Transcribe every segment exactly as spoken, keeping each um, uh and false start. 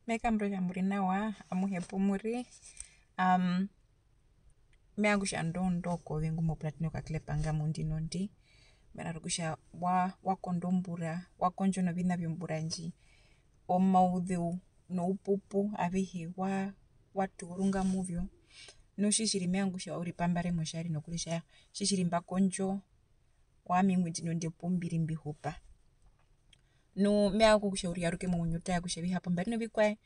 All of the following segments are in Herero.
Me kambura kutja mu ri nawa, amuhe pu mu ri. Am, me vanga kutja ndo, ndo kove ngu mo puratene okaklepa nga mu ndino ndi. Mena rokutja wa, wa konda ombura, wa kondjo noviṋa vyombura ndji, omauzeu noupupu avihe wa, wa tuurunga mu vyo. Nu tjiri tjiri me vanga kutja u ripambare motjari nokuritja tjiri tjiri mba kondjo, owami ngwi ndino ndi opu mbi ri mbi hupa. Nu me vanga kutja u riyaruke momuinyo, u tare kutja vi hapo mba ri novikwaye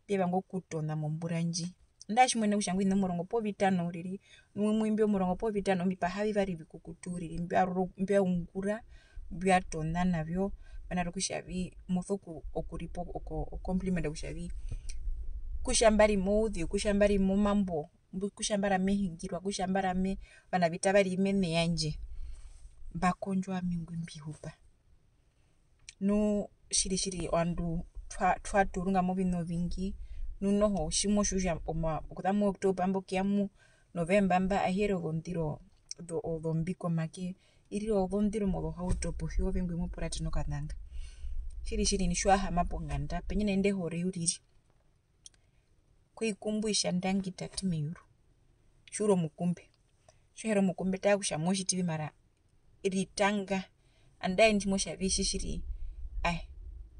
mbi vanga okutona mombura ndji. Andaa tji mo yenene kutja ngwi na omurongo poo vitano uriri, nu imbi omurongo poo vitano mbi paha vivari vikukutu uriri, mbya roro, mbya ungura, mbya tona na vyo, mena rokutja vi, mo so ku, okuripa o, o, o compliment kutja vi, kutja mba ri mouzeu, kutja mba ri momambo, mbu-, kutja mba ri ame hingirwa, kutja mba ri ame, ovanavita va ri mene yandje, mba kondjo owami ngwi mbi hupa. Nu tjiri tjiri ovandu twa, twa tuurunga moviṋa ovingi, nu noho tji mo tjiwa kutja oma-, okuza mu October mbo kuya mu November mba, ahi yere ozondiro ozo-, ozombi komake, irira ozondiro mozohauto posi ya ove ngwi mo puratene okatanga. Tjiri tjiri, tji wa haama ponganda, pendje nai nde hore uriri. Koi kumbu itja ndangi Tate meyuru, tji u ri omukumbe. Tji u he ri omukumbe, tara kutja mo tjiti vi mara ritanga. Andaa indi mo tja vi tjiri tjiri, ae,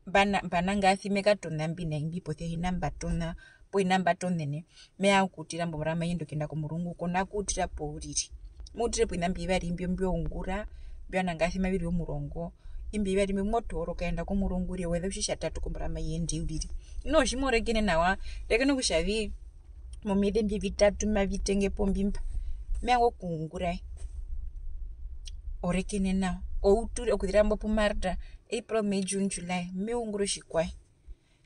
mba na, mba na ngasi me katona mbi nai mbi posi ya hi na mba tona, poo hi na mba tonene, me vanga okutira mbo mara ma yende okuyenda komurungu, ko na kutira po uriri. Mo utire poviṋa mbi vivari mbyo, mbyo ungura, mbyo na ngasi mavi ri omurongo, imbi vivari mbi mo toora okuyenda komurungu uriri, oweza otjitjatatu kombura mai yende uriri. Noho tji mo rekene nawa, rekena kutja vi, momieze mbi vitatu mavi tenge po mbi mba, me vanga okuungura, o rekene nawa. O utu okuzira mbo pu Maart, April, May, June, July, me ungura otjikwaye.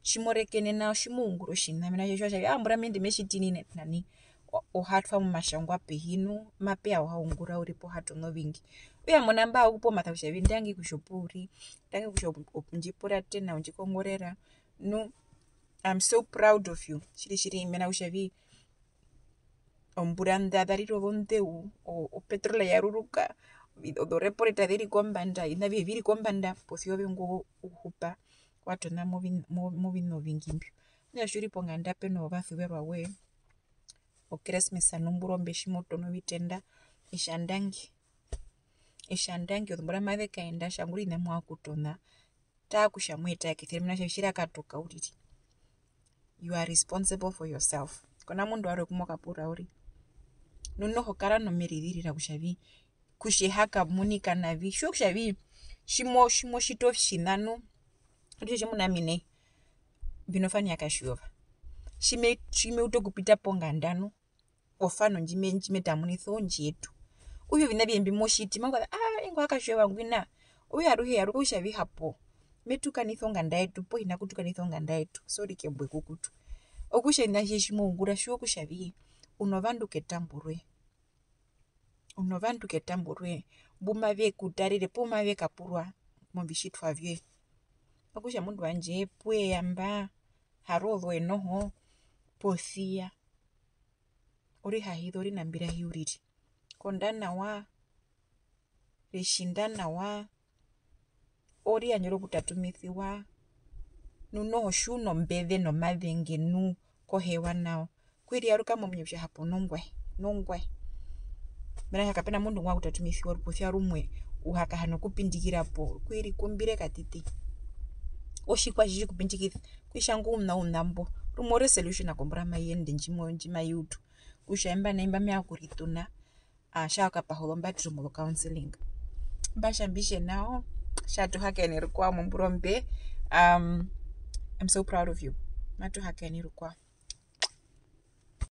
Tji mo rekene nao, tji mo ungura otjiṋa, mena rokutja tji wa tja vi, aa, mbura mende me tjiti nai nai, o-, o ha twa momatjangwa pehi nu, mape ya o ha ungura uriri poo o ha tono ovingi. Okutja mo na mba okupa omasa kutja vi, ndangi kutja opu u ri, ndangi kutja o-, o-, u ndji puratena, u ndji kongorera, nu, I'm so proud of you, tjiri tjiri, mena rokutja vi, ombura nḓa za rira ozonḓeu, o-, opetrol ya ruruka, ozoreporeta ze ri kombanda, oviṋa avihe vi ri kombanda, posi ya ove ngu u hupa wa tona movi-, mo-, moviṋa ovingi mbyo. Okutja tji u ri ponganda pe novasuverwa voye, Okresmesa nombura ombe tji mo tono ovitenda, e tja ndangi. E tja ndangi, ozombura maze kaenda, tjangura oviṋa mbi wa kutona, taa kutja mo eta ekesere, mena rokutja tji ra katoka uriri. You are responsible for yourself. Ko na mundu warwe ku mo kapura uriri. Nu noho kara nomerizirira kutja vi, kutja e ha kamunika navi. Tjiwa kutja vi, tji mo-, tji mo tjiti otjiṋa nu, otjo tjimuna ami nai, mbi no fani ya Katjiova. Tji me-, tji me utu okupita ponganda nu, ofano ndji me-, ndji me tamunisa ondji yetu. Okutja oviṋa avihe mbi mo tjiti, ma kaza, aa, ingwi wa Katjiova ngwina. Okutja aruhe yaruka kutja vi hapo, me tukanisa onganda yetu, poo hi na kutukanisa onganda yetu, sorry kembo ekukutu. Okutja oviṋa avihe tji mo ungura, tjiwa kutja vi, u novandu ketambo roye. U novandu ketambo roye, mbu mave ku tarere, poo mave kapurwa movitjitwa vyoye. Okutja mundu wandje, pu we ya mba, harozoe noho, posi ya. Orihahiza orinambirahi uriri. Konda nawa, ritjinda nawa, oriyandja okutatumisiwa, nu noho tji u nombeze nomazenge nu ko hewa nao, ku ri yaruka momuinyo kutja hapo nongwaye, nongwaye. Mena rokutja kape na mundu ngu ma ku tatumisiwa posi ya rumwe u ha kahana okupindikira po, ku irikumbire katiti. Otjikwaye tji tji ku pindikisa, kutja ngu u na, u na mbo. Rumwe o resolution kombura mai yende ndji mo-, ndji mai utu. Kutja imba na imba me vanga okurituna, ah, tja kapaha ozombatero mozo counseling. Mba tja mbi tje nao, tja tu hakaene rukwao mombura ombe, um, I'm so proud of you. Matu hakaene rukwao.